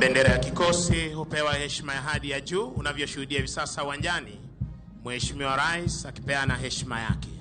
Bendera ya kikosi hupewa heshima ya hadhi ya juu unavyoshuhudia hivi sasa uwanjani, Mheshimiwa Rais akipeana heshima yake.